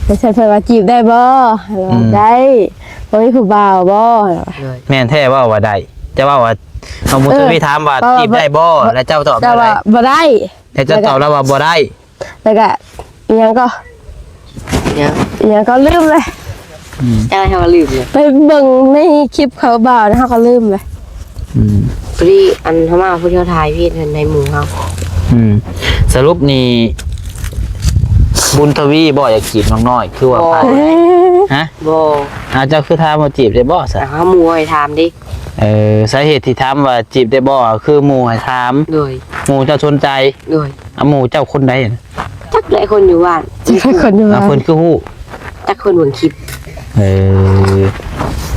ແລ້ວເພິ່ນວ່າຈີບໄດ້ບໍ່? ເຮົາວ່າ ອືມ ໄດ້. ບໍ່ມີຜູ້ບ່າວບໍ່? ເຮົາວ່າ ໂດຍ ແມ່ນແທ້ເວົ້າວ່າໄດ້. ເຈົ້າເວົ້າວ່າ ນ້ອງບຸນທະວີ ເອີ ຖາມວ່າ ເອີ ຈີບໄດ້ບໍ່? ແລ້ວເຈົ້າຕອບ ເຈົ້າວ່າ ໄດ້ ບໍ່ໄດ້. ແລ້ວເຈົ້າຕອບລາວວ່າບໍ່ໄດ້. ແລ້ວກະອີ່ຫຍັງກໍ ຫຍັງ ອີ່ຫຍັງກໍລືມເລີຍ. ອືມ ເຈົ້າໃຫ້ວ່າລືມເລີຍ. ໄປເບິ່ງໃນຄລິບເຂົາບ່າວນະ ເຮົາກໍລືມເລີຍ. ອືມ ພໍດີອັນເຮົາມາ ພໍດີເຮົາຖ່າຍເພຈໃຫ້ໝູ່ເຮົາ. ອືມ ສະຫຼຸບນີ້ ບຸນທະວີບໍ່ຢາກຈີບນ້ອງນ້ອຍ ຄືວ່າ ບໍ່ ໃຜ? ຮະ? ບໍ່. ອາ ເຈົ້າຄືຖາມວ່າຈີບໄດ້ບໍ່ຊະ? ອາ ໝູ່ໃຫ້ຖາມເດ້. ເອີ ສາເຫດທີ່ຖາມວ່າຈີບໄດ້ບໍ່ ຄືໝູ່ໃຫ້ຖາມ. ໂດຍ. ໝູ່ເຈົ້າສົນໃຈ. ໂດຍ. ອາ ໝູ່ເຈົ້າຄົນໃດ? ຈັກແຫຼະ ຄົນຢູ່ບ້ານ. ຈັກແຫຼະ ຄົນຢູ່ບ້ານ. ອາ ເພິ່ນຄືຮູ້? ຈັກ ເພິ່ນເບິ່ງຄລິບ. ເອີ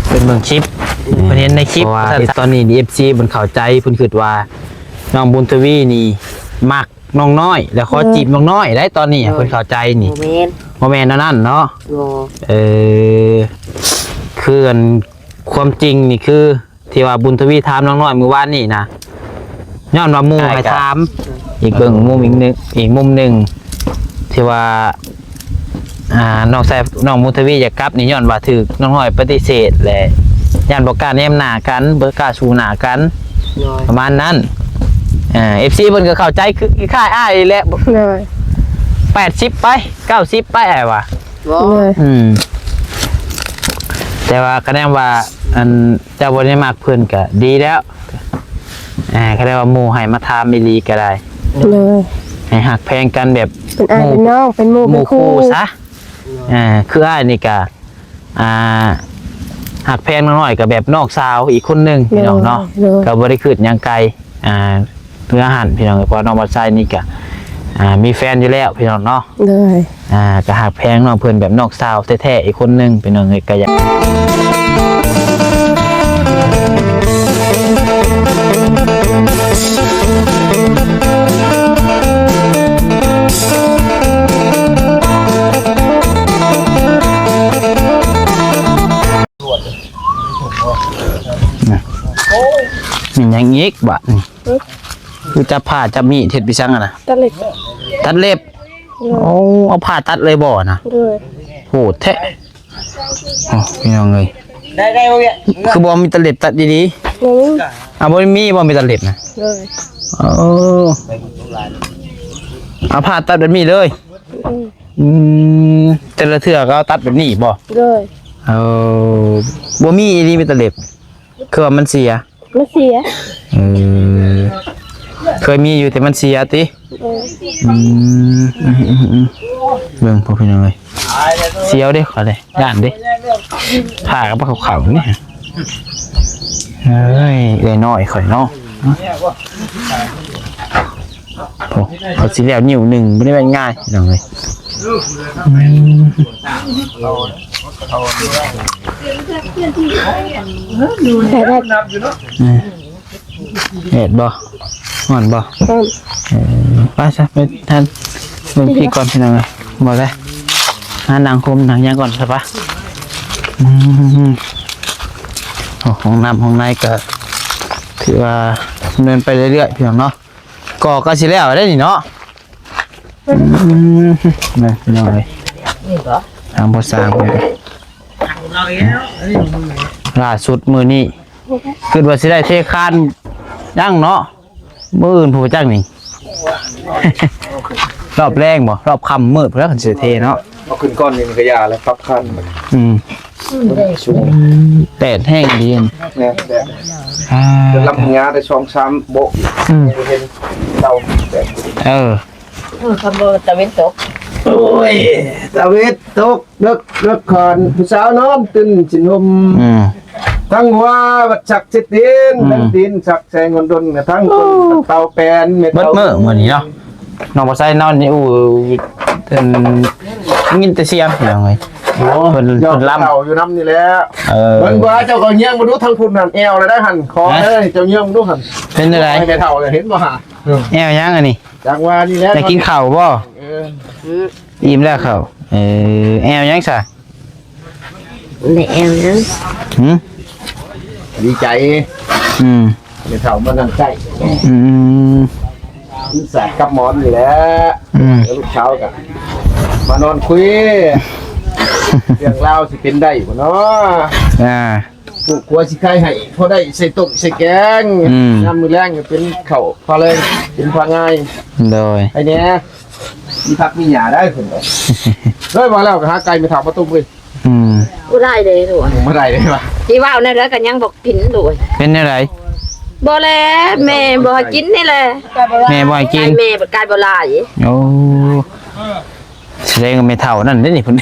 ເພິ່ນເບິ່ງຄລິບ. ອືມ ເພິ່ນເຫັນໃນຄລິບ. ເພາະວ່າ ວ່າຊັ້ນ ຕອນນີ້ ເອັຟຊີ ເພິ່ນເຂົ້າໃຈ ເພິ່ນຄິດວ່ານ້ອງບຸນທະວີນີ້ມັກນ້ອງນ້ອຍ ແລ້ວຂໍ ເອີ ຈີບນ້ອງນ້ອຍໄດ້ຕອນນີ້. ໂດຍ. ເພິ່ນເຂົ້າໃຈນີ້. ບໍ່ແມ່ນ ບໍ່ແມ່ນແນວນັ້ນເນາະ. ບໍ່. ເອີ ຄືອັນ ຄວາມຈິງນີ້ຄື ທີ່ວ່າບຸນທະວີຖາມນ້ອງນ້ອຍມື້ວານນີ້ນະ ຍ້ອນວ່າໝູ່ໃຫ້ຖາມ. ອີກເບິ່ງມຸມອີກໜຶ່ງ ອີກມຸມໜຶ່ງ ທີ່ວ່າ ອ່າ ນ້ອງຊາຍ ນ້ອງບຸນທະວີຢາກກັບນີ້ ຍ້ອນວ່າຖືກນ້ອງນ້ອຍປະຕິເສດ ແລະ ຢ້ານບໍ່ກ້າແນມໜ້າກັນ ບໍ່ກ້າສູ້ໜ້າກັນ. ໂດຍ. ປະມານນັ້ນ. ເອີ ເອັຟຊີ ເພິ່ນກໍເຂົ້າໃຈ ຄືຄ້າຍອ້າຍນີ້ແຫຼະ. ໂດຍ. ແປດສິບໄປ ເກົ້າສິບໄປ ອ້າຍວ່າ. ໂດຍ. ອືມ ແຕ່ວ່າຄະແນນວ່າ ອັນ ເຈົ້າບໍ່ໄດ້ມັກເພິ່ນກະດີແລ້ວ. ອ່າ ຄະແນນວ່າໝູ່ໃຫ້ມາຖາມອີ່ຫຼີກະໄດ້. ໂດຍ. ໃຫ້ຮັກແພງກັນແບບ ເປັນອ້າຍເປັນນ້ອງ ເປັນໝູ່ເປັນຄູ່ຊະ. ອ່າ ຄືອ້າຍນີ້ກະ ອ່າ ຮັກແພງນ້ອງນ້ອຍກະແບບນ້ອງສາວອີກຄົນໜຶ່ງ ພີ່ນ້ອງເນາະ. ໂດຍ. ກະບໍ່ໄດ້ຄຶດຫຍັງໄກ ອ່າ ເພື່ອຫັ້ນພີ່ນ້ອງເອີຍ ເພາະວ່ານ້ອງບອນໄຊນີ້ກະ ອ່າ ມີແຟນຢູ່ແລ້ວພີ່ນ້ອງເນາະ. ໂດຍ. ອ່າ ກະຮັກແພງນ້ອງເພິ່ນແບບນ້ອງສາວແທ້ໆອີກຄົນໜຶ່ງພີ່ນ້ອງເອີຍ ກະຢາກ ນີ້ຫຍັງອີກບາດນີ້? ຫຶ? ຄືຈັບຜ້າຈັບມີດເຮັດໄປສັງຫັ້ນນະ? ຕັດເລັບ ຕັດເລັບ. ໂດຍ. ໂອ້ ເອົາຜ້າຕັດເລີຍບໍ່ນະ? ໂດຍ. ໂຫດແທ້. ໂອ້ ພີ່ນ້ອງເອີຍ ໄດ້ ໄດ້ບໍ່ເວີຍ? ຄືບໍ່ມີຕະເລັບຕັດດີໆ? ບໍ່ມີ. ອ່າ ບໍ່ມີ ບໍ່ມີຕະເລັບນະ? ໂດຍ. ໂອ້ ເອົາຜ້າຕັດແບບນີ້ເລີຍ? ອືມ ອືມ ແຕ່ລະເທື່ອກໍເອົາຕັດແບບນີ້ບໍ່? ໂດຍ. ເອີ ບໍ່ມີອີ່ຫຼີ ມີແຕ່ເລັບ ຄືວ່າມັນເສຍ? ມັນເສຍ. ເອີ ເຄີຍມີຢູ່ແຕ່ມັນເສຍຕິ? ເອີ ອືມ ອືມ ເບິ່ງພໍ່ພີ່ນ້ອງເອີຍ ສຽວເດ້ ຂ້ອຍເດ້ ຢ້ານເດ້ ຜ້າກໍບໍ່ເຂົ້າໆນີ້. ເອີຍ ເອື້ອຍນ້ອຍຂ້ອຍເນາະ. ໂອ້ ເຂົາຊິແລ້ວນິ້ວໜຶ່ງ ບໍ່ໄດ້ແມ່ນງ່າຍພີ່ນ້ອງເອີຍ. ອືມ ແດດບໍ່? ຮ້ອນບໍ່? ຮ້ອນ. ເອີ ໄປຊະ ໄປທານເບິ່ງພີ້ກ່ອນພີ່ນ້ອງເອີຍ. ບໍ່ໄດ້ ຫານັ່ງຮົ່ມນັ່ງຫຍັງກ່ອນຊະປະ. ອືມ ໂອ້ ຫ້ອງນ້ຳຫ້ອງໃນກໍຖືວ່າດຳເນີນໄປເລື້ອຍໆ ພີ່ນ້ອງເນາະ. ກໍ ກໍຊິແລ້ວໄດ້ນີ້ເນາະ. ອືມ ນີ້ພີ່ນ້ອງເອີຍ ທາງພໍ່ຊ່າງເພິ່ນກໍ ລ່າສຸດມື້ນີ້ ຄິດວ່າຊິໄດ້ເທຄານ ຍັງເນາະ ມື້ອື່ນພຸ້ນຈັກນີ້ ຮອບແລງບໍ່ ຮອບຄ່ຳມືດພຸ້ນແຫຼະ ຄັນຊິເທເນາະ. ເອົາຂຶ້ນກ້ອນນີ້ມັນກໍຢ່າແລ້ວ ປັບຄານ. ອືມ ສູງ ແດດແຮງດີ. ແມ່ນ ແດດ ອ່າ ເປັນລຳພະຍາໄດ້ສອງສາມໂບະ. ອືມ ເຫັນເຕົາແດດ. ເອີ ເອີ ຄຳວ່າຕາເວັນຕົກ. ໂອ້ຍ ຕາເວັນຕົກ ເລິກ ເລິກຄອນ ຜູ້ສາວນອນຕື່ນຊິນຫົ່ມ. ອືມ ທັງຫົວບັດສັກຊິຕີນ ອືມ ທັງຕີນສັກແສງຫົນດົນ ທັງຄົນ ໂອ້ ເຕົາແປນ ເບິດມື້ມື້ນີ້ເນາະ. ນ້ອງບໍ່ໃສ່ນອນນີ້ ອູ້ ເປັນ ຍິນແຕ່ສຽງ ພີ່ນ້ອງເອີຍ. ໂອ້ ເພິ່ນ ເພິ່ນລຳ ເຈົ້າຢູ່ນຳນີ້ແຫຼະ. ເອີ ເບິ່ງວ່າເຈົ້າກໍຍ່າງມາດູທາງພຸ້ນຫັ້ນ ແອວລະໄດ້ຫັ້ນ ຂໍເລີຍ ເຈົ້າຍ່າງມາດູຫັ້ນ. ເປັນຈັ່ງໃດ ແມ່ເຖົ້າເລີຍ ເຫັນບໍ່ຫາ? ເອີ ແອວຫຍັງອັນນີ້? ຈັກວ່ານີ້ແຫຼະ ໄດ້ກິນເຂົ້າບໍ່? ເອີ ອີ່ມແລ້ວເຂົ້າ. ເອີ ແອວຫຍັງຊະ? ໄດ້ແອວຫຍັງ? ຫື? ດີໃຈ. ອືມ ແມ່ເຖົ້າມານັ່ງໃກ້. ອືມ ມັນສາດກັບໝອນນີ້ແຫຼະ. ອືມ ແລ້ວລູກສາວກໍມານອນຄຸຍ. ເລື່ອງລາວຊິເປັນໄດ້ບໍ່ເນາະ? ອ່າ ປູກຂົວຊິຂາຍໃຫ້ ພໍໄດ້ໃສ່ຕົ້ມໃສ່ແກງ ອືມ ຍາມມື້ແລງກໍເປັນເຂົ້າພາແລງ ເປັນພາງ່າຍ ໂດຍ ໃຫ້ແດ່ ມີຜັກມີຫຍ້າໄດ້ເພິ່ນວ່າ ເອີຍ ວ່າແລ້ວກໍຫາໄກ່ແມ່ເຖົ້າມາຕົ້ມເວີຍ. ອືມ ບໍ່ໄດ້ເດ້ລູກ ບໍ່ໄດ້ເດ້ວ່າ ຊິເວົ້າແນວໃດກໍຍັງບໍ່ກິນລູກ. ເປັນແນວໃດ? ບໍ່ແລະ ແມ່ບໍ່ໃຫ້ກິນນີ້ແຫຼະ ແມ່ບໍ່ໃຫ້ກິນ ໄກ່ແມ່ ໄກ່ບໍ່ຫຼາຍ. ໂອ້ ສະແດງວ່າແມ່ເຖົ້ານັ້ນເດ້ນີ້ເພິ່ນ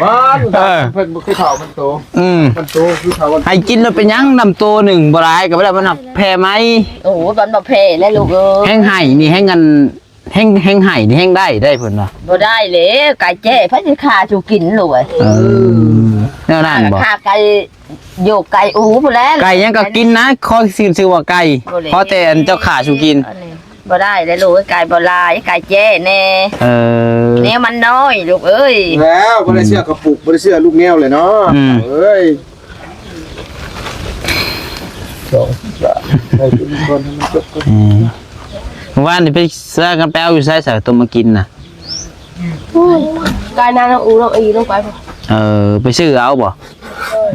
ບ້ານ ເອີ ເພິ່ນບໍ່ຄືເຖົ້າມັນໂຕ ອືມ ມັນໂຕຄືເຖົ້າ ໃຫ້ກິນແລ້ວເປັນຫຍັງ ນ້ຳໂຕໜຶ່ງບໍ່ຫຼາຍກໍບໍ່ໄດ້ ມັນແຜ່ໄໝ. ໂອ້ ມັນບໍ່ແຜ່ແລ້ວລູກເອີຍ ແຮງໃຫ້ນີ້ແຮງອັນ ແຮງ ແຮງໃຫ້ນີ້ແຮງໄດ້ ໄດ້ເພິ່ນວ່າ ບໍ່ໄດ້ແລ້ວ ໄກ່ແຈ້ ໃຜຊິຂ້າສູ່ກິນລູກເອີຍ. ເອີ ແນວນັ້ນບໍ່? ຂ້າໄກ່ ຢູ່ໄກ່ອູພຸ້ນແຫຼະ ໄກ່ຫຍັງກໍກິນນະ ຂໍຊື່ ຊື່ວ່າໄກ່ ບໍ່ແລ້ວ ຂໍແຕ່ອັນເຈົ້າຂ້າສູ່ກິນ ອັນນີ້ບໍ່ໄດ້ແລ້ວລູກເອີຍ ໄກ່ບໍ່ຫຼາຍ ໄກ່ແຈ້ແດ່. ເອີ ແນວມັນນ້ອຍລູກເອີຍ ແລ້ວບໍ່ໄດ້ເຊື່ອກະປຸກ ບໍ່ໄດ້ເຊື່ອລູກແມວເລີຍເນາະ ອືມ ເອີຍ. ສອງ ສາມ ໃຫ້ກິນກ່ອນ ໃຫ້ມັນຈົບກ່ອນ. ອືມ ມື້ວານນີ້ໄປເຊື່ອກັນໄປເອົາຢູ່ໃສ ສາຕົ້ມມາກິນນະ? ໂອ້ຍ ກາຍນານ້ອງອູ ນ້ອງອີ ນ້ອງໄປພຸ້ນ. ເອີ ໄປຊື້ເອົາບໍ່?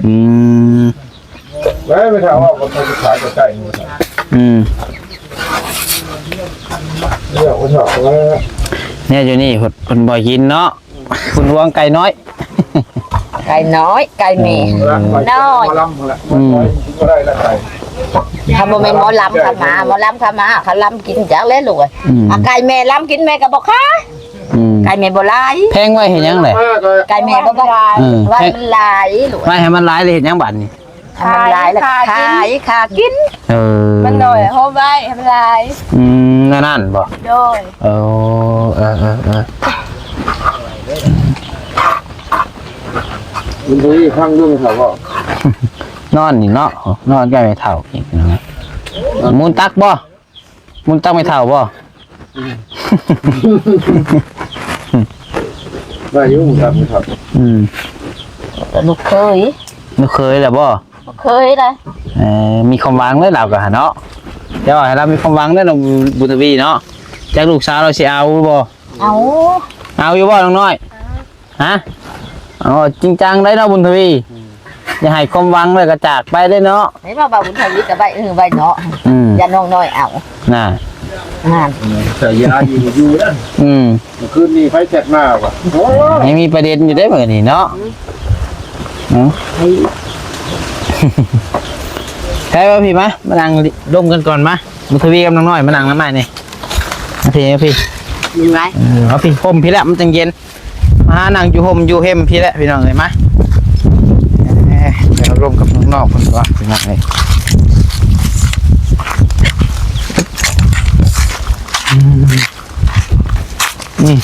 ອືມ ໄປ ໄປຖາມວ່າບໍ່ທັນຂາຍໃກ້ໆນີ້. ອືມ ເນຍ ບໍ່ເຖົ້າວ່າ ແນວຢູ່ນີ້ເພິ່ນ ເພິ່ນບໍ່ກິນເນາະ ເພິ່ນຫວງໄກ່ນ້ອຍ ໄກ່ນ້ອຍ ໄກ່ແມ່ ອືມ ນ້ອຍ ໝໍລຳພຸ້ນແຫຼະ ອືມ ບໍ່ໄດ້ລະໄກ່ ຖ້າບໍ່ແມ່ນໝໍລຳເຂົ້າມາ ໝໍລຳເຂົ້າມາ ເຂົາລຳກິນຈັກແລ້ວລູກເອີຍ ອືມ ອ່າ ໄກ່ແມ່ລຳກິນແມ່ກໍບໍ່ຂາຍ ອືມ ໄກ່ແມ່ບໍ່ຫຼາຍ ແພງໄວ້ເຮັດຫຍັງແຫຼະ ໄກ່ແມ່ບໍ່ຫຼາຍ ເອີ ວ່າມັນຫຼາຍລູກ ໄວ້ໃຫ້ມັນຫຼາຍແລ້ວເຮັດຫຍັງບາດນີ້? ໃຫ້ມັນຫຼາຍແລ້ວຂາຍ ຂາຍກິນ ເອີ ມັນໜ້ອຍໂຮມໄວ້ໃຫ້ມັນຫຼາຍ ອືມ ແນວນັ້ນບໍ່? ໂດຍ ເອີ ເອີ ເອີ ເອີ ບຸນທະວີຟັງດູແມ່ເຖົ້າເວົ້າ ນອນນີ້ເນາະ ນອນໃກ້ແມ່ເຖົ້າອີກນະ ໝູນຕັກບໍ່? ມຸນຕັກແມ່ເຖົ້າບໍ່? ອືມ ໄດ້ຢູ່ ມຸນຕັກແມ່ເຖົ້າ ອືມ ລູກເຂີຍ ລູກເຂີຍແລ້ວບໍ່? ລູກເຂີຍແລ້ວ ເອີ ມີຄວາມຫວັງເດີລາວກໍເນາະ ແຕ່ວ່າໃຫ້ລາວມີຄວາມຫວັງເດີນ້ອງບຸນທະວີເນາະ ຈັກລູກສາວລາວຊິເອົາບໍ່? ເອົາ ເອົາຢູ່ບໍ່ນ້ອງນ້ອຍ? ຮະ? ອໍ ຈິງຈັງໄດ໋ເນາະ ບຸນທະວີ ອືມ ຢ່າໃຫ້ຄວາມຫວັງແລ້ວກໍຈາກໄປເດ້ເນາະ ໃຫ້ວ່າ ວ່າບຸນທະວີກໍໄວ້ ເອີ ໄວ້ເນາະ ອືມ ຢ່ານ້ອງນ້ອຍເອົາ ນະ ນັ້ນ ສາຍຢາຢູ່ ຢູ່ນັ້ນ ອືມ ມື້ຄືນນີ້ໃຜແຊັດມາວະ ໂອ້ ຍັງມີປະເດັນຢູ່ເດ້ມື້ນີ້ເນາະ ອືມ ເນາະ ໃຫ້ ໃຫ້ວ່າພີ່ມາ ມານັ່ງລົມກັນກ່ອນມາ ບຸນທະວີກັບນ້ອງນ້ອຍມານັ່ງນຳອ້າຍນີ້ ມາພີ່ ມາພີ່ ເອີ ມາພີ່ ຮົ່ມພີ້ແຫຼະ ມັນຈັ່ງເຢັນ ມານັ່ງຢູ່ຮົ່ມຢູ່ເຮັມພີ້ແຫຼະພີ່ນ້ອງເອີຍ ມາ ເອີ ດຽວລົມກັບນ້ອງໆເພິ່ນກ່ອນພີ່ນ້ອງເອີຍ ອືມ ນີ້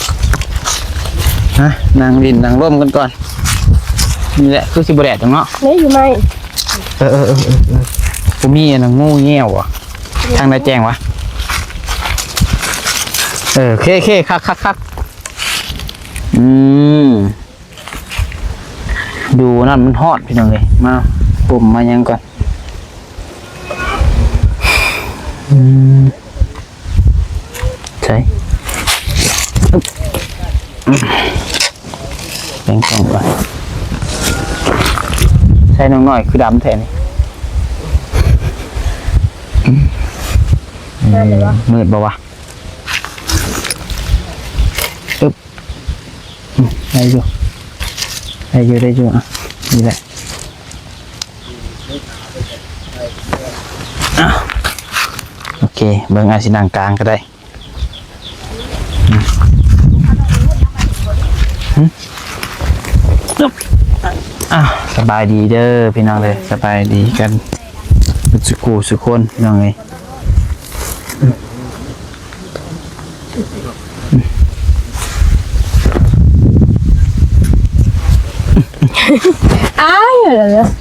ຮະ ນັ່ງຫຼິ້ນນັ່ງລົມກັນກ່ອນ ນີ້ແຫຼະ ຄືຊິບໍ່ແດດດອກເນາະ ນີ້ຢູ່ໄໝ ເອີໆໆໆ ບໍ່ມີອັນນັ້ນ ງູແງວຫວາ ທາງໃດແຈ້ງຫວາ ເອີ ເຄໆ ຄັກໆໆ ອືມ ຢູ່ນັ້ນມັນຮ້ອນພີ່ນ້ອງເອີຍ ມາປຸ້ມມາຫຍັງກ່ອນ ອືມ ໃສ່ ແປງກ້ອງກ່ອນ ໃສ່ນ້ອງນ້ອຍຄືດຳແທ້ນີ້ ອືມ ມືດບໍ່ວະ? ອຶບ ອືມ ໄດ້ຢູ່ ໄດ້ຢູ່ ໄດ້ຢູ່ ອ່ະ ນີ້ແຫຼະ ອ່ະ ໂອເຄ ເບິ່ງ ອາດຊິນັ່ງກາງກໍໄດ້ ອືມ ອືມ ອ່ະ ສະບາຍດີເດີພີ່ນ້ອງເດີ ສະບາຍດີກັນເບິດສູ່ຄູ່ສູ່ຄົນພີ່ນ້ອງເອີຍ. ອ້າຍ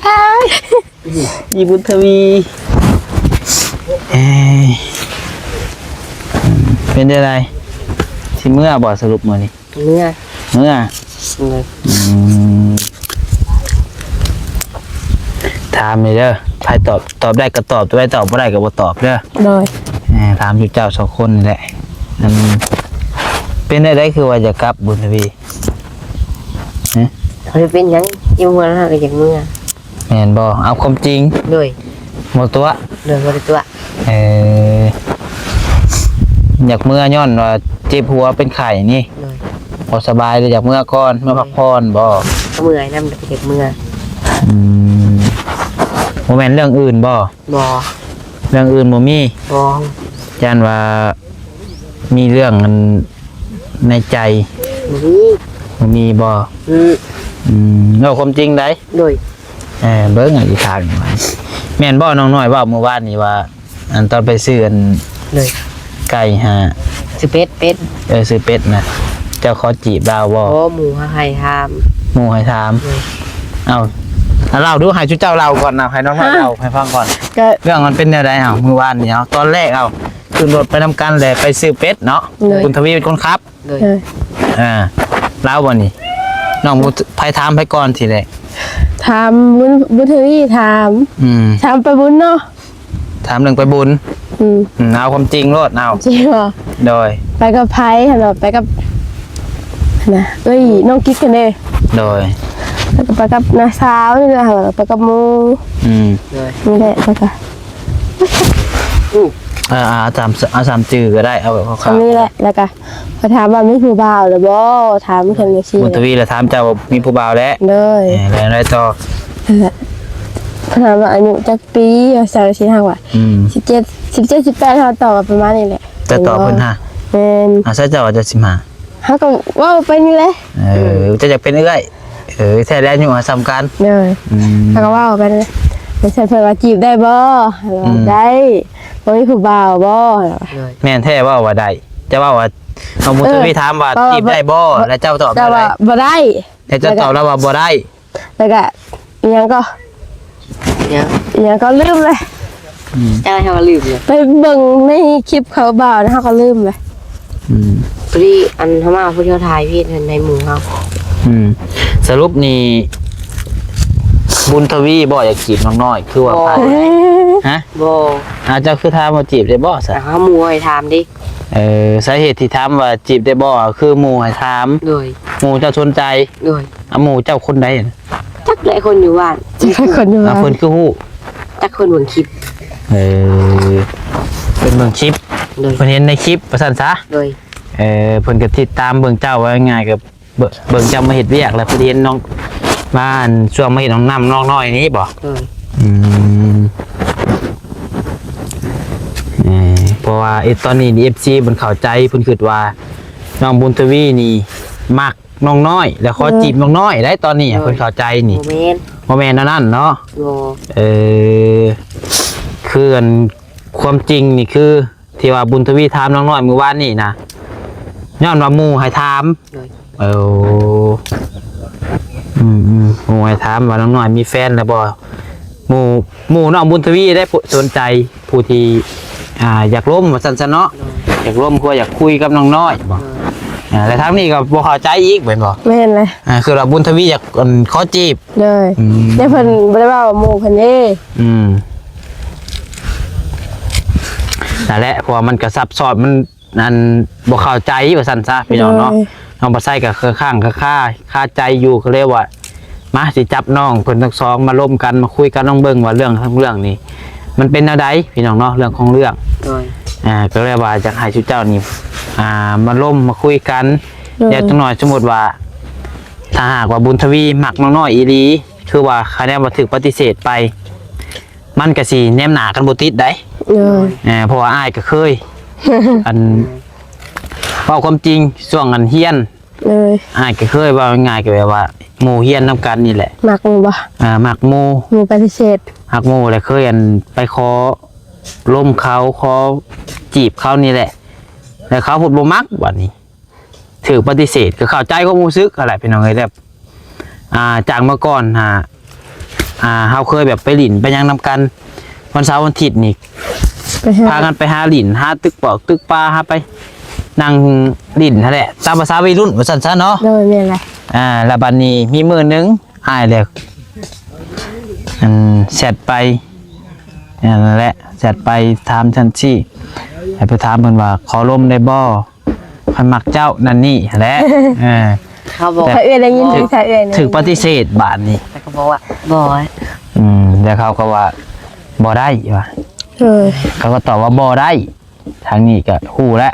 ອ້າຍ ອີບຸນທະວີ ເອີຍ ເປັນຈັ່ງໃດ ຊິເມືອບໍ່ສະຫຼຸບມື້ນີ້? ເມືອ ເມືອ ເອີ ອືມ ຖາມນີ້ເດີ ໃຜຕອບ ຕອບໄດ້ກໍຕອບ ໄປຕອບບໍ່ໄດ້ກໍບໍ່ຕອບເດີ ໂດຍ ເອີ ຖາມຢູ່ເຈົ້າສອງຄົນນີ້ແຫຼະ ອັນ ເປັນແນວໃດຄືວ່າຢາກກັບ ບຸນທະວີ? ຮະ? ບໍ່ໄດ້ເປັນຫຍັງ ຢູ່ເຮືອນເຮົາກໍຢາກເມືອ. ແມ່ນບໍ່? ເອົາຄວາມຈິງ. ໂດຍ. ບໍ່ຕົວະ? ໂດຍ ບໍ່ໄດ້ຕົວະ. ເອີ ຢາກເມືອຍ້ອນວ່າເຈັບຫົວເປັນໄຂ້ນີ້. ໂດຍ. ບໍ່ສະບາຍເລີຍ ຢາກເມືອກ່ອນ ເມືອພັກຜ່ອນບໍ່? ກໍເມື່ອຍນຳ ຢາກເມືອ. ອືມ ບໍ່ແມ່ນເລື່ອງອື່ນບໍ່? ບໍ່. ເລື່ອງອື່ນບໍ່ມີ? ບໍ່. ຢ້ານວ່າມີເລື່ອງອັນໃນໃຈ? ບໍ່ມີ. ບໍ່ມີບໍ່? ອືມ ອືມ ເວົ້າຄວາມຈິງໄດ໋. ໂດຍ. ເອີ ເບິ່ງອີກທາງໜຶ່ງ ແມ່ນບໍ່ ນ້ອງນ້ອຍເວົ້າມື້ວານນີ້ວ່າ ອັນຕອນໄປຊື້ອັນ ໂດຍ ໄກ່ຫາ ຊື້ເປັດ ເປັດ ເອີ ຊື້ເປັດນະ ເຈົ້າຂໍຈີບລາວບໍ່? ໂອ້ ໝູ່ໃຫ້ຖາມ ໝູ່ໃຫ້ຖາມ. ໂດຍ. ເອົ້າ ເລົ່າດູ ໃຫ້ຊຸເຈົ້າເລົ່າກ່ອນນະ ໃຫ້ນ້ອງນ້ອຍເລົ່າໃຫ້ຟັງກ່ອນ ກໍເລື່ອງມັນເປັນແນວໃດ? ເອົ້າ ມື້ວານນີ້ ເອົາ ຕອນແລກ ເອົາ ຂຶ້ນລົດໄປນຳກັນ ແລະ ໄປຊື້ເປັດເນາະ. ໂດຍ. ບຸນທະວີເປັນຄົນຂັບ. ໂດຍ. ເອີ ລາວບໍ່ນີ້ ນ້ອງບຸນ ໃຜຖາມໃຜກ່ອນທີແລກ? ຖາມບຸນ ບຸນທະວີຖາມ. ອືມ ຖາມໄປບຸນເນາະ ຖາມເລື່ອງໄປບຸນ. ອືມ ອືມ ເອົາຄວາມຈິງໂລດ ເອົາ ຈິງບໍ່? ໂດຍ. ໄປກັບໃຜ? ຫັ້ນເນາະ ໄປກັບ ນະ ເອີຍ ນ້ອງກິກຫັ້ນເດ້. ໂດຍ. ແລ້ວກໍໄປກັບນ້າສາວນີ້ແຫຼະ ໄປກັບໝູ່. ອືມ ໂດຍ. ນີ້ແຫຼະ ແລ້ວກໍ ອືມ ເອົາ ເອົາຕາມ ເອົາຕາມຈື່ກໍໄດ້ ເອົາແບບຄ່າວໆ ນີ້ແຫຼະ. ແລ້ວກໍ ເຂົາຖາມວ່າມີຜູ້ບ່າວແລ້ວບໍ່? ຖາມເພິ່ນຈັ່ງຊີ້. ບຸນທະວີລະຖາມເຈົ້າວ່າມີຜູ້ບ່າວແລ້ວ. ໂດຍ. ເອີ ແລ້ວໄດ້ຕໍ່? ເອີ ເພິ່ນຖາມວ່າອາຍຸຈັກປີ? ວ່າຊັ້ນ ຊິຖາມວ່າ ອືມ ສິບເຈັດ ສິບເຈັດ ສິບແປດ ເຮົາຕອບວ່າປະມານນີ້ແຫຼະ. ເຈົ້າຕອບເພິ່ນຫາ? ແມ່ນ. ອາ ໃສ່ເຈົ້າວ່າເຈັດສິບຫ້າ ເຮົາກໍເວົ້າໄປນີ້ແຫຼະ. ເອີ ເຈົ້າຢາກເປັນເອື້ອຍ. ເອີ ແທ້ແລ້ວອາຍຸເຮົາສ່ຳກັນ. ໂດຍ. ອືມ ເຮົາກໍເວົ້າໄປນັ້ນແຫຼະ. ແລ້ວເພິ່ນວ່າຈີບໄດ້ບໍ່? ອືມ ໄດ້. ບໍ່ມີຜູ້ບ່າວບໍ່? ໂດຍ. ແມ່ນແທ້ ເວົ້າວ່າໄດ້. ເຈົ້າເວົ້າວ່າ ນ້ອງບຸນທະວີ ເອີ ຖາມວ່າ ເອີ ຈີບໄດ້ບໍ່? ແລ້ວເຈົ້າຕອບວ່າ ບໍ່ໄດ້. ແລ້ວເຈົ້າຕອບລາວວ່າບໍ່ໄດ້. ແລ້ວກະອີຫຍັງກໍ ຫຍັງ ອີຫຍັງກໍລືມເລີຍ. ອືມ ເຈົ້າໃຫ້ວ່າລືມເລີຍ ໄປເບິ່ງໃນຄລິບເຂົາບ່າວນະ ເຮົາກໍລືມເລີຍ. ອືມ ພໍດີອັນເຮົາມາ ພໍດີເຮົາຖ່າຍເພຈໃຫ້ໝູ່ເຮົາ. ອືມ ສະຫຼຸບນີ້ ບຸນທະວີບໍ່ຢາກຈີບນ້ອງນ້ອຍ ຄືວ່າ ບໍ່ ພາດ? ຮະ? ບໍ່. ອາ ເຈົ້າຄືຖາມວ່າຈີບໄດ້ບໍ່ຊະ? ເຮົາໝູ່ໃຫ້ຖາມເດ້. ເອີ ສາເຫດທີ່ຖາມວ່າຈີບໄດ້ບໍ່ ຄືໝູ່ໃຫ້ຖາມ. ໂດຍ. ໝູ່ເຈົ້າສົນໃຈ. ໂດຍ. ອາ ໝູ່ເຈົ້າຄົນໃດ? ຈັກແຫຼະ ຄົນຢູ່ບ້ານ. ຈັກແຫຼະ ຄົນຢູ່ບ້ານ. ອາ ເພິ່ນຄືຮູ້? ຈັກ ເພິ່ນເບິ່ງຄລິບ. ເອີ ເພິ່ນເບິ່ງຄລິບ. ໂດຍ. ເພິ່ນເຫັນໃນຄລິບວ່າຊັ້ນຊະ. ໂດຍ. ເອີ ເພິ່ນກໍຕິດຕາມເບິ່ງເຈົ້າ ວ່າງ່າຍໆ ກໍ ເບິ່ງ ເບິ່ງເຈົ້າມາເຮັດວຽກ ແລ້ວເພິ່ນເຫັນນ້ອງ ມາ ອັນ ຊ່ວງມາເຮັດຫ້ອງນ້ຳນ້ອງນ້ອຍນີ້ບໍ? ໂດຍ. ອືມ ເອີ ເພາະວ່າ ເອັດ ຕອນນີ້ ເອັຟຊີ ເພິ່ນເຂົ້າໃຈ ເພິ່ນຄິດວ່ານ້ອງບຸນທະວີນີ້ມັກນ້ອງນ້ອຍ ແລ້ວຂໍ ເອີ ຈີບນ້ອງນ້ອຍໄດ໋ ຕອນນີ້ ໂດຍ ເພິ່ນເຂົ້າໃຈນີ້. ບໍ່ແມ່ນ ບໍ່ແມ່ນແນວນັ້ນເນາະ. ບໍ່. ເອີ ຄື ອັນ ຄວາມຈິງນີ້ຄື ທີ່ວ່າບຸນທະວີຖາມນ້ອງນ້ອຍມື້ວານນີ້ນະ ຍ້ອນວ່າໝູ່ໃຫ້ຖາມ. ໂດຍ. ເອີ ອືມໆ ໝູ່ໃຫ້ຖາມວ່ານ້ອງນ້ອຍມີແຟນແລ້ວບໍ່? ໝູ່ ໝູ່ນ້ອງບຸນທະວີໄດ້ສົນໃຈຜູ້ທີ່ ອ່າ ຢາກລົມວ່າຊັ້ນຊະເນາະ. ໂດຍ. ຢາກລົມ ຄືວ່າຢາກຄຸຍກັບນ້ອງນ້ອຍບໍ? ໂດຍ. ອ່າ ແລ້ວທາງນີ້ກໍບໍ່ເຂົ້າໃຈອີກແມ່ນບໍ່? ແມ່ນແຫຼະ. ອ່າ ຄືວ່າບຸນທະວີຢາກ ອັນ ຂໍຈີບ. ໂດຍ. ອືມ ແຕ່ເພິ່ນບໍ່ໄດ້ເວົ້າໝູ່ເພິ່ນເດ້. ອືມ ນັ້ນແຫຼະ ເພາະວ່າມັນກໍຊັບຊ້ອນ ມັນ ອັນ ບໍ່ເຂົ້າໃຈວ່າຊັ້ນຊະ ພີ່ນ້ອງເນາະ. ໂດຍ. ນ້ອງປາໄຊກໍຄ້າງຄາ ຄາໃຈຢູ່ ກໍເລີຍວ່າ ມາ ຊິຈັບນ້ອງເພິ່ນທັງສອງມາລົມກັນ ມາຄຸຍກັນ ລອງເບິ່ງວ່າເລື່ອງ ເລື່ອງນີ້ມັນເປັນແນວໃດ ພີ່ນ້ອງເນາະ ເລື່ອງຂອງເລື່ອງ. ໂດຍ. ອ່າ ກໍເລີຍວ່າຢາກໃຫ້ຊຸມເຈົ້ານີ້ ອ່າ ມາລົມ ມາຄຸຍກັນ. ໂດຍ. ແລ້ວຈັກໜ້ອຍ ສົມມຸດວ່າ ຖ້າຫາກວ່າບຸນທະວີມັກນ້ອງນ້ອຍອີ່ຫຼີ ຄືວ່າຄະແນນວ່າຖືກປະຕິເສດໄປ ມັນກະຊິແນມໜ້າກັນບໍ່ຕິດໄດ໋. ໂດຍ. ເອີ ເພາະວ່າອ້າຍກະເຄີຍ ອັນ ເວົ້າຄວາມຈິງ ຊ່ວງອັນຮຽນ ໂດຍ ອ້າຍກະເຄີຍ ເວົ້າງ່າຍໆ ກະແບບວ່າໝູ່ຮຽນນຳກັນນີ້ແຫຼະ ມັກໝູ່ບໍ່? ອ່າ ມັກໝູ່ ໝູ່ປະຕິເສດ ຮັກໝູ່ ແລ້ວເຄີຍ ອັນ ໄປຂໍລົມເຂົາ ຂໍຈີບເຂົານີ້ແຫຼະ ແລ້ວເຂົາພຸດບໍ່ມັກ ບາດນີ້ ຖືກປະຕິເສດ ກໍເຂົ້າໃຈຄວາມຮູ້ສຶກຫັ້ນແຫຼະ ພີ່ນ້ອງເອີຍ. ແບບ ອ່າ ຈາກເມື່ອກ່ອນຫາ ອ່າ ເຮົາເຄີຍແບບໄປຫຼິ້ນໄປຫຍັງນຳກັນ ວັນເສົາວັນອາທິດນີ້ ໄປຫາ ພາກັນໄປຫາຫຼິ້ນ ຫາຕຶກປອກຕຶກປາ ຫາໄປນັ່ງຫຼິ້ນຫັ້ນແຫຼະ ຕາມພາສາໄວລຸ້ນວ່າຊັ້ນຊະເນາະ. ໂດຍ ແມ່ນແຫຼະ. ອ່າ ແລ້ວບັດນີ້ມີມື້ໜຶ່ງ ອ້າຍແຫຼະ ອັນ ແຊັດໄປ ນັ້ນແຫຼະ ແຊັດໄປຖາມຊັ້ນຊີ້ ໃຫ້ໄປຖາມເພິ່ນວ່າ ຂໍລົມໄດ້ບໍ່? ຂ້ອຍມັກເຈົ້າ ນັ້ນນີ້ຫັ້ນແຫຼະ ເອີ ເຂົາບອກ ຖ້າເອື້ອຍໄດ້ຍິນ ຖ້າເອື້ອຍ ຖືກປະຕິເສດບາດນີ້ ແລ້ວກໍບອກວ່າ ບໍ່ ອືມ ແລ້ວເຂົາກໍວ່າ ບໍ່ໄດ້ວ່າ ເອີ ເຂົາກໍຕອບວ່າ ບໍ່ໄດ້ ທາງນີ້ກໍຮູ້ແລ້ວ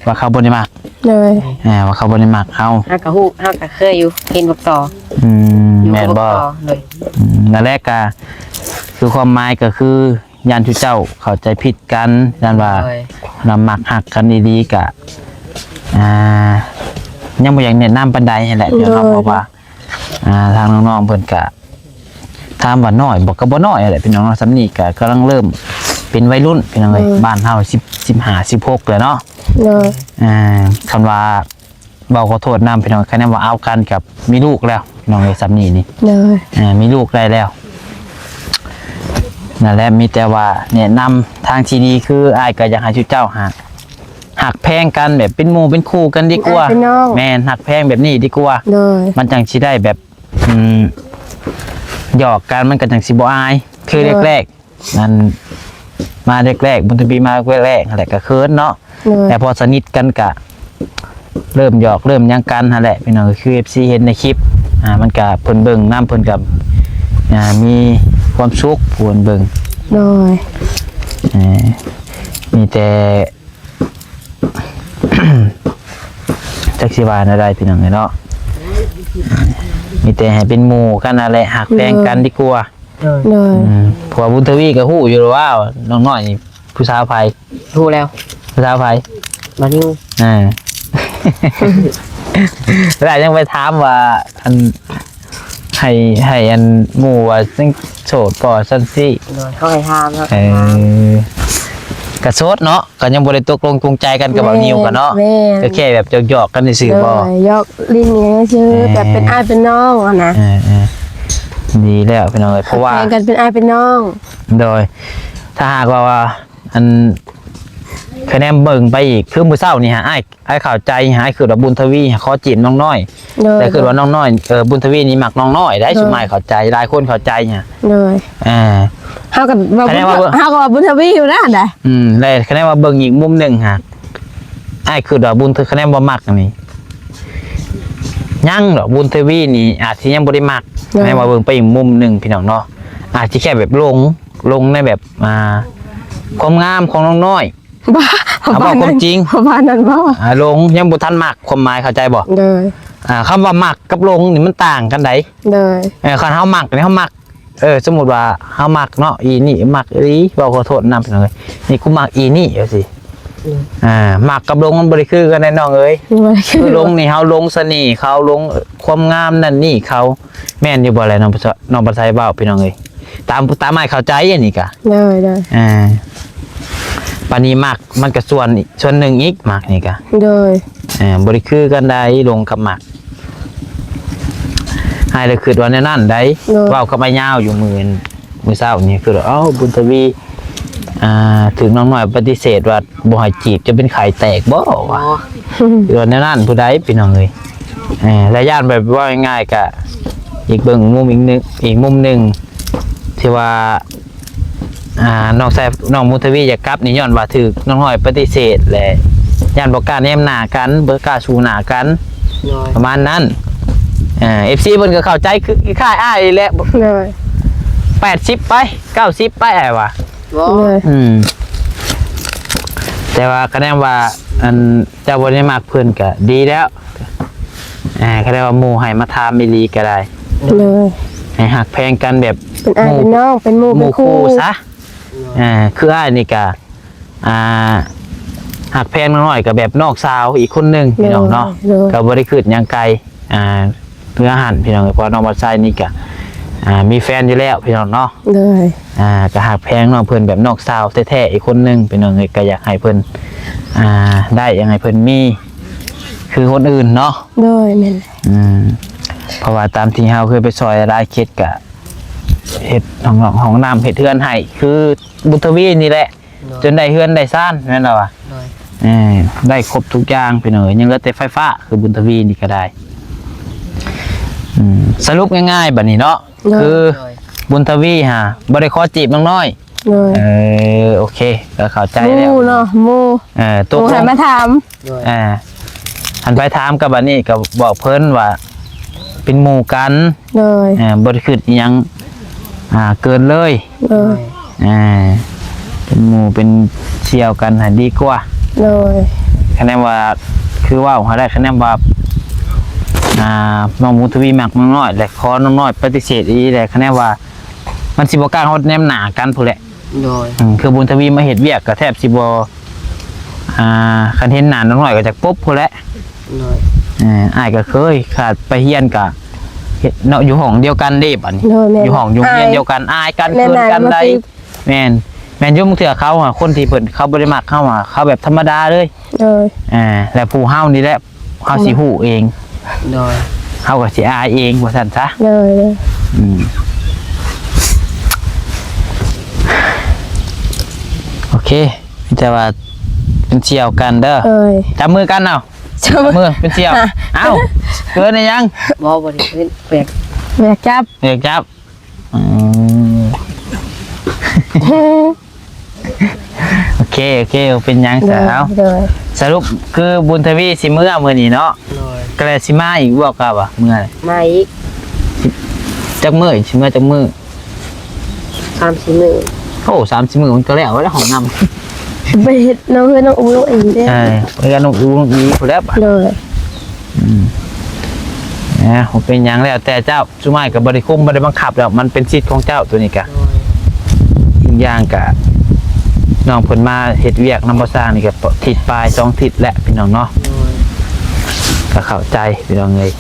ວ່າເຂົາບໍ່ໄດ້ມັກ ໂດຍ ອ່າ ວ່າເຂົາບໍ່ໄດ້ມັກເຮົາ ເຮົາກໍຮູ້ ເຮົາກໍເຄີຍຢູ່ ເຫັນບັກຕໍ ອືມ ຢູ່ ແມ່ນບໍ່ ກັບບັກຕໍ ໂດຍ ອືມ ນັ້ນແຫຼະ ກໍຄືຄວາມໝາຍກໍຄື ຢ້ານຊຸມເຈົ້າເຂົ້າໃຈຜິດກັນ ຢ້ານວ່າ ໂດຍ ນຳມັກຮັກກັນອີ່ຫຼີກະ ອ່າ ຍັງບໍ່ຢາກແນະນຳປານໃດຫັ້ນແຫຼະ ໂດຍ ພີ່ນ້ອງເນາະ ເພາະວ່າ ອ່າ ທາງນ້ອງໆເພິ່ນກະ ຖາມວ່ານ້ອຍບໍ່ ກໍບໍ່ນ້ອຍຫັ້ນແຫຼະ ພີ່ນ້ອງເນາະ ສ່ຳນີ້ກະກຳລັງເລີ່ມເປັນໄວລຸ້ນ ພີ່ນ້ອງເອີຍ ໂດຍ ບ້ານເຮົາສິບ ສິບຫ້າ ສິບຫົກແລ້ວເນາະ ໂດຍ ອ່າ ຄັນວ່າ ເວົ້າຂໍໂທດນຳພີ່ນ້ອງ ຄະແນນວ່າເອົາກັນກັບມີລູກແລ້ວພີ່ນ້ອງເອີຍ ສ່ຳນີ້ນີ້ ໂດຍ ອ່າ ມີລູກໄດ້ແລ້ວ ນັ້ນແຫຼະ ມີແຕ່ວ່າແນະນຳທາງທີ່ດີ ຄືອ້າຍກໍຢາກໃຫ້ຊຸມເຈົ້າຫາ ຮັກແພງກັນແບບເປັນໝູ່ເປັນຄູ່ກັນດີກວ່າ ເປັນອ້າຍເປັນນ້ອງ ແມ່ນ ຮັກແພງແບບນີ້ດີກວ່າ ໂດຍ ມັນຈັ່ງຊິໄດ້ແບບ ອືມ ຫຍອກກັນ ມັນກໍຈັ່ງຊິບໍ່ອາຍ ຄື ໂດຍ ແລກໆ ອັນ ມາແລກໆ ບຸນທະວີມາແລກໆຫັ້ນແຫຼະ ກໍເຂີນເນາະ ໂດຍ ແຕ່ພໍສະໜິດກັນກະເລີ່ມຫຍອກເລີ່ມຫຍັງກັນຫັ້ນແຫຼະ ພີ່ນ້ອງ ຄືເອັຟຊີເຫັນໃນຄລິບ ອ່າ ມັນກະເພິ່ນເບິ່ງນຳ ເພິ່ນກະ ອ່າ ມີຄວາມສຸກ ຜູ້ເພິ່ນເບິ່ງ ໂດຍ ເອີ ມີແຕ່ ຈັກຊິວ່າແນວໃດ ພີ່ນ້ອງເອີຍເນາະ ມີແຕ່ໃຫ້ເປັນໝູ່ກັນຫັ້ນແຫຼະ ຮັກແພງກັນດີກວ່າ ໂດຍ ໂດຍ ອືມ ເພາະວ່າບຸນທະວີກໍຮູ້ຢູ່ແລ້ວວ່າ ນ້ອງນ້ອຍນີ້ຜູ້ສາວໃຜ ຮູ້ແລ້ວ ຜູ້ສາວໃຜ ບ່າວນິວ ອ່າ ແລ້ວຍັງໄປຖາມວ່າ ອັນ ໃຫ້ ໃຫ້ອັນໝູ່ວ່າຍັງໂສດບໍ່ ຊັ້ນຊີ້ ໂດຍ ເຂົາໃຫ້ຖາມເນາະ ເອີ ກໍໂສດເນາະ ກໍຍັງບໍ່ໄດ້ຕົກລົງປົງໃຈກັນກັບບ່າວນິວກັນເນາະ ແມ່ນ ກໍແຄ່ແບບຫຍອກໆກັນຊື່ໆບໍ່ ໂດຍ ຫຍອກຫຼິ້ນຫຍັງຊື່ ເອີ ແບບເປັນອ້າຍເປັນນ້ອງຫັ້ນນະ ເອີໆ ດີແລ້ວພີ່ນ້ອງເອີຍ ເພາະວ່າແຂ່ງກັນເປັນອ້າຍເປັນນ້ອງ ໂດຍ ຖ້າຫາກວ່າ ອັນ ຄະແນນເບິ່ງໄປອີກ ຄືມື້ເຊົ້ານີ້ຫາ ອ້າຍ ອ້າຍເຂົ້າໃຈ ອ້າຍຄິດວ່າບຸນທະວີຂໍຈີບນ້ອງນ້ອຍ ໂດຍ ແຕ່ຄິດວ່ານ້ອງນ້ອຍ ເອີ ບຸນທະວີນີ້ມັກນ້ອງນ້ອຍໄດ໋ ໂດຍ ຊຸມອ້າຍເຂົ້າໃຈ ຫຼາຍຄົນເຂົ້າໃຈຫະ ໂດຍ ອ່າ ເຮົາກໍວ່າ ຄະແນນວ່າ ບຸນ ເຮົາກໍວ່າບຸນທະວີຢູ່ນະໄດ໋ ອືມ ແລະຄະແນນວ່າເບິ່ງອີກມຸມໜຶ່ງຫະ ອ້າຍຄິດວ່າບຸນ ຄະແນນບໍ່ມັກອັນນີ້ ຍັງດອກ ບຸນທະວີນີ້ອາດຊິຍັງບໍ່ໄດ້ມັກ ໂດຍ ຄະແນນວ່າເບິ່ງໄປອີກມຸມໜຶ່ງ ພີ່ນ້ອງເນາະ ອາດຊິແຄ່ແບບຫຼົງ ຫຼົງໃນແບບ ອ່າ ຄວາມງາມຂອງນ້ອງນ້ອຍ ບໍ່ ເອົາເວົ້າຄວາມຈິງ ປະມານນັ້ນບໍ່ ອ່າ ຫຼົງ ຍັງບໍ່ທັນມັກ ຄວາມໝາຍເຂົ້າໃຈບໍ່ ໂດຍ ອ່າ ຄຳວ່າມັກກັບຫຼົງນີ້ມັນຕ່າງກັນໃດ໋ ໂດຍ ເອີ ຄັນເຮົາມັກນີ້ ເຮົາມັກ ເອີ ສົມມຸດວ່າເຮົາມັກເນາະ ອີນີ້ມັກອີ່ຫຼີ ເວົ້າຂໍໂທດນຳພີ່ນ້ອງເອີຍ ນີ້ກູມັກອີນີ້ ຈັ່ງຊີ້ ອືມ ອ່າ ມັກກັບຫຼົງມັນບໍ່ໄດ້ຄືກັນເດ້ນ້ອງເອີຍ ບໍ່ໄດ້ຄື ຄືຫຼົງນີ້ເຮົາຫຼົງສະເໜ່ເຂົາ ຫຼົງຄວາມງາມນັ້ນນີ້ເຂົາ ແມ່ນຢູ່ບໍ່ແຫຼະ ນ້ອງ ນ້ອງປະໄຊເວົ້າ ພີ່ນ້ອງເອີຍ ຕາມ ຕາມອ້າຍເຂົ້າໃຈອັນນີ້ກະ ໂດຍໆ ອ່າ ປານນີ້ມັກມັນກະສ່ວນ ສ່ວນໜຶ່ງອີກ ມັກນີ້ກະ ໂດຍ ອ່າ ບໍ່ໄດ້ຄືກັນໃດ ຫຼົງກັບມັກ ອ້າຍລະຄິດວ່າແນວນັ້ນໃດ ໂດຍ ເວົ້າກັບອ້າຍຍາວຢູ່ມື້ ມື້ເຊົ້ານີ້ ຄືວ່າ ເອົ້າ ບຸນທະວີ ອ່າ ຖືກນ້ອງນ້ອຍປະຕິເສດວ່າບໍ່ໃຫ້ຈີບ ຈະເປັນໄຂ້ແຕກບໍ່ ວ່າ ອໍ ຄືວ່າແນວນັ້ນຜູ້ໃດ ພີ່ນ້ອງເອີຍ ເອີ ແລະຢ້ານແບບ ເວົ້າງ່າຍໆ ກະອີກເບິ່ງມຸມອີກໜຶ່ງ ອີກມຸມໜຶ່ງ ທີ່ວ່າ ອ່າ ນ້ອງຊາຍ ນ້ອງບຸນທະວີຢາກກັບນີ້ ຍ້ອນວ່າຖືກນ້ອງນ້ອຍປະຕິເສດ ແລະຢ້ານບໍ່ກ້າແນມໜ້າກັນ ບໍ່ກ້າສູ້ໜ້າກັນ ໂດຍ ປະມານນັ້ນ ເອີ ເອັຟຊີເພິ່ນກໍເຂົ້າໃຈ ຄືຄ້າຍອ້າຍນີ້ແຫຼະ ໂດຍ ແປດສິບໄປ ເກົ້າສິບໄປ ອ້າຍວ່າ ໂດຍ ອືມ ແຕ່ວ່າຄະແນນວ່າ ອັນ ເຈົ້າບໍ່ໄດ້ມັກເພິ່ນກໍດີແລ້ວ ອ່າ ກໍໄດ້ວ່າໝູ່ໃຫ້ມາຖາມອີ່ຫຼີກໍໄດ້ ໂດຍ ໃຫ້ຮັກແພງກັນແບບ ເປັນອ້າຍເປັນນ້ອງ ເປັນໝູ່ເປັນຄູ່ຊະ ອ່າ ຄືອ້າຍນີ້ກໍ ອ່າ ຮັກແພງນ້ອງນ້ອຍກໍແບບນ້ອງສາວອີກຄົນໜຶ່ງ ໂດຍ ພີ່ນ້ອງເນາະ ໂດຍ ກໍບໍ່ໄດ້ຄິດຫຍັງໄກ ອ່າ ເພື່ອຫັ້ນພີ່ນ້ອງ ເພາະນ້ອງບ່າວໄຊນີ້ກໍ ອ່າ ມີແຟນຢູ່ແລ້ວພີ່ນ້ອງເນາະ ໂດຍ ອ່າ ກໍຮັກແພງນ້ອງເພິ່ນແບບນ້ອງສາວແທ້ໆອີກຄົນໜຶ່ງພີ່ນ້ອງເອີຍ ກໍຢາກໃຫ້ເພິ່ນ ອ່າ ໄດ້ ຢາກໃຫ້ເພິ່ນມີຄືຄົນອື່ນເນາະ ໂດຍ ແມ່ນ ອືມ ເພາະວ່າຕາມທີ່ເຮົາເຄີຍໄປຊ່ອຍຫຼາຍເຂດ ກະເຮັດຫ້ອງ ຫ້ອງນ້ຳ ເຮັດເຮືອນໃຫ້ ຄືບຸນທະວີນີ້ແຫຼະ ໂດຍ ຈົນໄດ້ເຮືອນໄດ້ຊານ ແມ່ນລະວະ ໂດຍ ເອີ ໄດ້ຄົບທຸກຢ່າງພີ່ນ້ອງເອີຍ ຍັງເຫຼືອແຕ່ໄຟຟ້າ ຄືບຸນທະວີນີ້ກໍໄດ້ ອືມ ສະຫຼຸບງ່າຍໆ ບັດນີ້ເນາະ ໂດຍ ຄື ໂດຍ ບຸນທະວີຫາ ບໍ່ໄດ້ຂໍຈີບນ້ອງນ້ອຍ ໂດຍ ເອີ ໂອເຄ ກໍເຂົ້າໃຈແລ້ວ ໝູ່ເນາະ ໝູ່ ເອີ ຕົກລົງ ໃຫ້ມາຖາມ ໂດຍ ອ່າ ອັນໄປຖາມກັບອັນນີ້ກໍບອກເພິ່ນວ່າເປັນໝູ່ກັນ ໂດຍ ເອີ ບໍ່ໄດ້ຄິດອີ່ຫຍັງ ອ່າ ເກີນເລີຍ ໂດຍ ອ່າ ເປັນໝູ່ເປັນສ່ຽວກັນຫັ້ນດີກວ່າ ໂດຍ ຄະແນນວ່າ ຄືເວົ້າຫັ້ນແຫຼະ ຄະແນນວ່າ ອ່າ ນ້ອງບຸນທະວີມັກນ້ອງນ້ອຍ ແລະ ຂໍນ້ອງນ້ອຍປະຕິເສດອີ່ຫຼີແຫຼະ ຄະແນນວ່າ ມັນຊິບໍ່ກ້າຮອດແນມໜ້າກັນພຸ້ນແຫຼະ ໂດຍ ອືມ ຄືບຸນທະວີມາເຮັດວຽກກໍແທບຊິບໍ່ ອ່າ ຄັນເຫັນໜ້ານ້ອງນ້ອຍກໍຈະປົບພຸ້ນແຫຼະ ໂດຍ ເອີ ອ້າຍກໍເຄີຍ ຂະໜາດໄປຮຽນກໍເຮັດເນາະ ຢູ່ຫ້ອງດຽວກັນເດ້ບັດນີ້ ໂດຍ ແມ່ນ ຢູ່ຫ້ອງຢູ່ໂຮງຮຽນ ອາຍ ດຽວກັນ ອາຍກັນ ແມ່ນ ເຂີນກັນ ອາຍ ໄດ້ ມາຕິ ແມ່ນ ແມ່ນຢູ່ ບາງເທື່ອເຂົາຫາ ຄົນທີ່ເພິ່ນ ເຂົາບໍ່ໄດ້ມັກເຮົາຫາ ເຂົາແບບທຳມະດາເລີຍ ໂດຍ ອ່າ ແລະ ຜູ້ເຮົານີ້ແຫຼະ ເຮົາຊິຮູ້ເອງ ໂດຍ ເຮົາກໍຊິອາຍເອງວ່າຊັ້ນຊະ ໂດຍ ອືມ ໂອເຄ ມີແຕ່ວ່າເປັນສ່ຽວກັນເດີ ໂດຍ ຈັບມືກັນເອົາ ຈັບມື ຈັບມືເປັນສ່ຽວ ເອົ້າ ເກີນອີ່ຫຍັງ ບໍ່ ບໍ່ໄດ້ເກີນ ແບກ ແບກຈັບ ແບກຈັບ ອືມ ໂອເຄ ໂອເຄ ບໍ່ເປັນຫຍັງຊະ ໂດຍ ເອົາ ໂດຍ ສະຫຼຸບຄືບຸນທະວີຊິເມືອມື້ນີ້ເນາະ ໂດຍ ກໍແລະຊິມາອີກບໍ່ ກັບວ່າເມືອ ມາອີກ ຈັກມື້ ຊິເມືອຈັກມື້ ສາມສີ່ມື້ ໂອ້ ສາມສີ່ມື້ມັນກໍແລ້ວແລ້ວ ຫ້ອງນ້ຳ ໄປເຮັດນ້ອງເຮືອນນ້ອງອູ້ນ້ອງອີເດ້ ເອີ ໄປກັບນ້ອງອູ້ນ້ອງອີພຸ້ນແຫຼະ ໂດຍ ອືມ ເອົາ ບໍ່ເປັນຫຍັງ ແລ້ວແຕ່ເຈົ້າ ສຸມາຍກໍບໍ່ໄດ້ຄຸມ ບໍ່ໄດ້ບັງຄັບແລ້ວ ມັນເປັນສິດຂອງເຈົ້າ ໂຕນີ້ກະ ໂດຍ ອີກຢ່າງກະ ນ້ອງເພິ່ນມາເຮັດວຽກນຳບໍ່ຊ່າງນີ້ກະ ທິດປາຍສອງທິດແລ້ວ ພີ່ນ້ອງເນາະ ໂດຍ ກະເຂົ້າໃຈ ພີ່ນ້ອງເອີຍ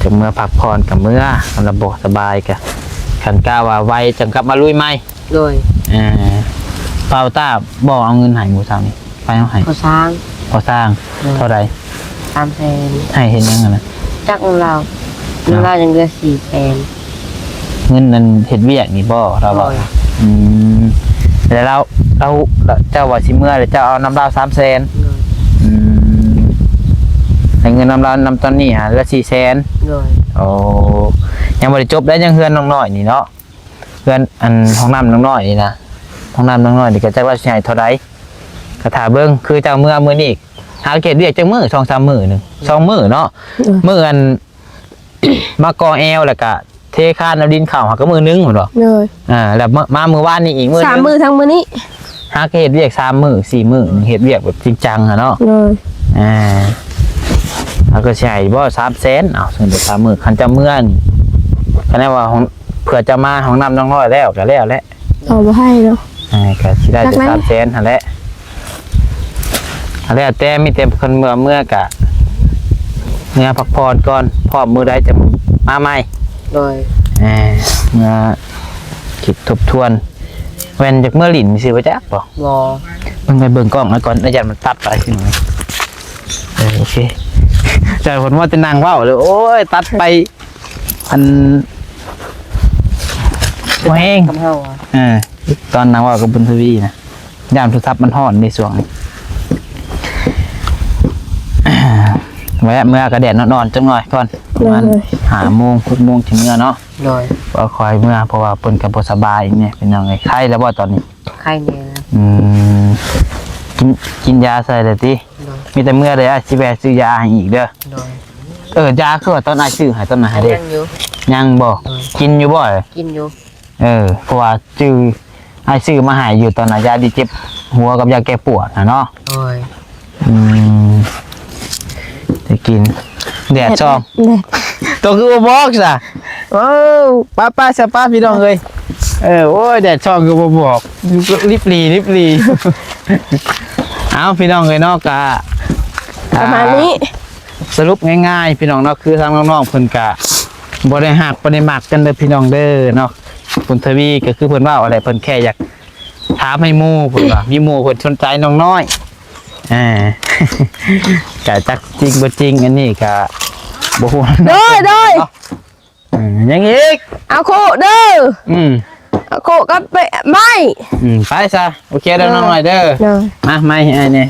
ຈະເມືອພັກຜ່ອນກະເມືອ ຄັນລະບໍ່ສະບາຍກະ ຄັນກະວ່າໄວຈັ່ງກັບມາລຸຍໃໝ່ ໂດຍ ເອີ ບ່າວຕ້າບໍ່ເອົາເງິນໃຫ້ມື້ເຊົ້ານີ້ ໃຜເອົາໃຫ້ ພໍ່ຊ້າງ ພໍ່ຊ້າງ ໂດຍ ເທົ່າໃດ ສາມແສນ ໃຫ້ເຮັດຫຍັງຫັ້ນນະ ຈັກນຳລາວ ໂດຍ ນຳລາວຍັງເຫຼືອສີ່ແສນ ເງິນນັ້ນເຮັດວຽກນີ້ບໍ່ລາວວ່າ ໂດຍ ອືມ ແລ້ວລາວ ລາວ ເຈົ້າວ່າຊິເມືອແລ້ວເຈົ້າເອົານຳລາວສາມແສນ ໂດຍ ອືມ ໃຫ້ເງິນນຳລາວນຳຕອນນີ້ຫາເຫຼືອສີ່ແສນ ໂດຍ ໂອ້ ຍັງບໍ່ໄດ້ຈົບໄດ້ ຍັງເຮືອນນ້ອງນ້ອຍນີ້ເນາະ ເຮືອນອັນຫ້ອງນ້ຳນ້ອງນ້ອຍນີ້ນະ ຫ້ອງນ້ຳນ້ອງນ້ອຍນີ້ກໍຈັກວ່າຊິໃຫ້ເທົ່າໃດ ກໍຖ້າເບິ່ງ ຄືເຈົ້າເມືອມື້ນີ້ ຫາເຮັດວຽກຈັກມື້ ສອງສາມມື້ໜຶ່ງ ສອງມື້ເນາະ ອືມ ມື້ອັນ ມາກໍ່ແອວ ແລ້ວກະເທຄານເອົາດິນເຂົ້າ ຫາກໍມື້ໜຶ່ງພຸ້ນບໍ່ ໂດຍ ອ່າ ແລ້ວມາ ມາມື້ວານນີ້ອີກມື້ໜຶ່ງ ສາມມື້ທັງມື້ນີ້ ຫາກໍເຮັດວຽກສາມມື້ສີ່ມື້ ເຮັດວຽກແບບຈິງຈັງຫັ້ນເນາະ ໂດຍ ອ່າ ເຮົາກໍຊິໃຫ້ບໍ່ ສາມແສນ ເອົາ ສົມມຸດສາມມື້ ຄັນເຈົ້າເມືອນີ້ ຄັນແນນວ່າຫ້ອງ ເພື່ອຈະມາຫ້ອງນ້ຳນ້ອງນ້ອຍແລ້ວ ກໍແລ້ວແຫຼະ ເອົາບໍ່ໃຫ້ເນາະ ອ່າ ກໍຊິໄດ້ແຕ່ສາມແສນຫັ້ນແຫຼະ ແລ້ວແຕ່ ມີແຕ່ເພິ່ນເມືອ ເມືອກະເມືອພັກຜ່ອນກ່ອນ ພ້ອມມື້ໃດຈະມາໃໝ່ ໂດຍ ເອີ ເມືອຄິດທົບທວນ ແມ່ນຢາກເມືອຫຼິ້ນຊື່ບໍ່ຈັກບໍ່ ບໍ່ ເບິ່ງໄປເບິ່ງກ້ອງໄວ້ກ່ອນ ຢ້ານມັນຕັດໄປ ເອີ ໂອເຄ ແຕ່ເພິ່ນວ່າແຕ່ນັ່ງເວົ້າເລີຍ ໂອ້ຍ ຕັດໄປ ອັນ ບໍ່ແຮງ ກັບເຮົາ ເອີ ຕອນນັ່ງເວົ້າກັບບຸນທະວີນະ ຍາມໂທລະສັບມັນຮ້ອນໃນຊ່ວງນີ້ ແວະເມືອກະແດດອ່ອນໆຈັກໜ່ອຍກ່ອນ ປະມານ ໂດຍ ຫ້າໂມງ ຫົກໂມງຊິເມືອເນາະ ໂດຍ ກໍຄ່ອຍເມືອ ເພາະວ່າເພິ່ນກໍບໍ່ສະບາຍອີກແນ່ ພີ່ນ້ອງເອີຍ ໄຄແລ້ວບໍ່ຕອນນີ້ ໄຄແນ່ແລ້ວ ອືມ ກິນ ກິນຢາໃສ່ແລ້ວຕິ ໂດຍ ມີແຕ່ເມືອເດີ ອ້າຍຊິແວ່ຊື້ຢາໃຫ້ອີກເດີ ໂດຍ ເອີ ຢາຄືວ່າຕອນອ້າຍຊື້ໃຫ້ຕອນນັ້ນໃຫ້ເດ້ ຍັງຢູ່ ຍັງບໍ່ ໂດຍ ກິນຢູ່ບໍ່ ກິນຢູ່ ເອີ ເພາະວ່າຈື່ ອ້າຍຊື້ມາໃຫ້ຢູ່ຕອນນັ້ນ ຢາດີເຈັບຫົວກັບຢາແກ້ປວດນະເນາະ ໂດຍ ອືມ ໄດ້ກິນ ແດດສ່ອງ ແດດ ໂຕຄືບໍ່ບອກຊະ ໂອ້ ໄປໆຊະ ໄປ ພີ່ນ້ອງເອີຍ ເອີ ໂອ້ຍ ແດດສ່ອງຄືບໍ່ບອກ ລິບຫຼີ ລິບຫຼີ ເອົາ ພີ່ນ້ອງເອີຍເນາະ ກະ ປະມານນີ້ ອ່າ ສະຫຼຸບງ່າຍໆ ພີ່ນ້ອງເນາະ ຄືທາງນ້ອງໆເພິ່ນກະບໍ່ໄດ້ຮັກບໍ່ໄດ້ມັກກັນເດີພີ່ນ້ອງເດີເນາະ ບຸນທະວີກໍຄືເພິ່ນເວົ້າຫັ້ນແຫຼະ ເພິ່ນແຄ່ຢາກຖາມໃຫ້ໝູ່ ເພິ່ນວ່າມີໝູ່ເພິ່ນສົນໃຈນ້ອງນ້ອຍ ເອີ ກະຈັກຈິງບໍ່ຈິງ ອັນນີ້ກະບໍ່ຮູ້ ໂດຍ ໂດຍ ເນາະ ເອີ ຍັງອີກ ເອົາໂຄເດີ ອືມ ເອົາໂຄກັບໄມ້ ອືມ ໄປຊະ ໂອເຄເດີ ເອີ ນ້ອງນ້ອຍເດີ ໂດຍ ມາໄມ້ໃຫ້ອ້າຍແດ່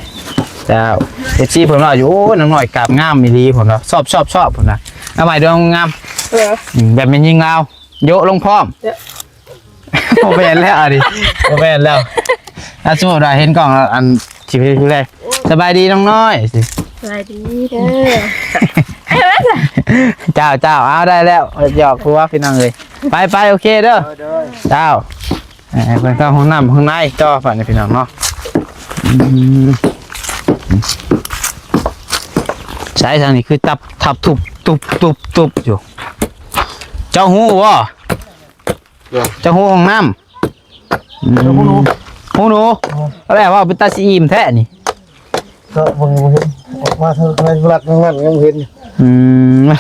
ເຈົ້າ ເອັຟຊີເພິ່ນວ່າຢູ່ ໂອ້ຍ ນ້ອງນ້ອຍກາບງາມອີ່ຫຼີ ເພິ່ນວ່າ ຊອບໆໆ ເພິ່ນວ່າ ເອົາໃໝ່ເດີ ງາມ ເອີ ອືມ ແບບແມ່ນຍິງລາວ ໂຍະລົງພ້ອມ ໂຍະ ບໍ່ແມ່ນແລ້ວອັນນີ້ ບໍ່ແມ່ນແລ້ວ ອ່ະ ສົມມຸດວ່າເຫັນກ້ອງແລ້ວ ອັນ ຊິເປັນຜູ້ແລກ ສະບາຍດີນ້ອງນ້ອຍ ສະບາຍດີເດີ. ເຈົ້າ ເຈົ້າ ເອົາ ໄດ້ແລ້ວ ຫຍອກຫົວພີ່ນ້ອງເອີຍ. ໄປ ໄປ ໂອເຄເດີ. ໂດຍ ໂດຍ ເຈົ້າ. ເອີ ເພິ່ນເຂົ້າຫ້ອງນ້ຳຫ້ອງໃນຕໍ່ ບາດນີ້ພີ່ນ້ອງເນາະ. ອືມ ໃສທາງນີ້ຄືຕັບ ທັບ ທຸບ ຕຸບ ຕຸບ ຕຸບຢູ່. ເຈົ້າຮູ້ບໍ່? ເຈົ້າຮູ້ຫ້ອງນ້ຳ? ອືມ ເຈົ້າຮູ້ໜູ ຮູ້ໜູ. ອໍ ເອົາແລ້ວ ເວົ້າເປັນຕາຊິອີ່ມແທ້ນີ້. ກໍເບິ່ງບໍ່ເຫັນ ອອກມາທາງໄທລັດທາງນັ້ນຍັງບໍ່ເຫັນ. ອືມ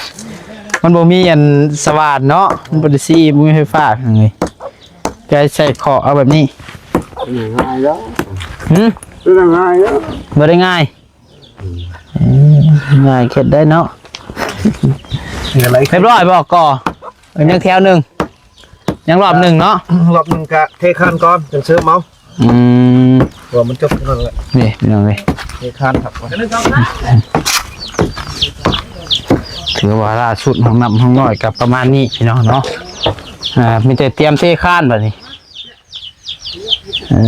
ມັນບໍ່ມີອັນສະຫວ່ານເນາະ ມັນບໍ່ໄດ້ຊິອີ່ມ ບໍ່ມີໄຟຟ້າຫຍັງນີ້. ແກໃສ່ເຄາະເອົາແບບນີ້. ງ່າຍແລ້ວ. ຫື? ງ່າຍແລ້ວ. ບໍ່ໄດ້ງ່າຍ. ອືມ ງ່າຍເຮັດໄດ້ເນາະ. ເຮັດອະໄລ ຮຽບຮ້ອຍບໍ່? ກໍຍັງແຖວໜຶ່ງ ຍັງລອບໜຶ່ງເນາະ. ລອບໜຶ່ງກະເທຄານກ່ອນ ຈັ່ງເສີມເອົາ. ອືມ ວ່າມັນຈົບເທົ່ານັ້ນແຫຼະ. ນີ້ພີ່ນ້ອງເອີຍ ເທຄານຄັກກ່ອນ. ຖືວ່າລ່າສຸດຫ້ອງນ້ຳຫ້ອງນ້ອຍກໍປະມານນີ້ພີ່ນ້ອງເນາະ. ອ່າ ມີແຕ່ຕຽມເທຄານບາດນີ້. ເອີ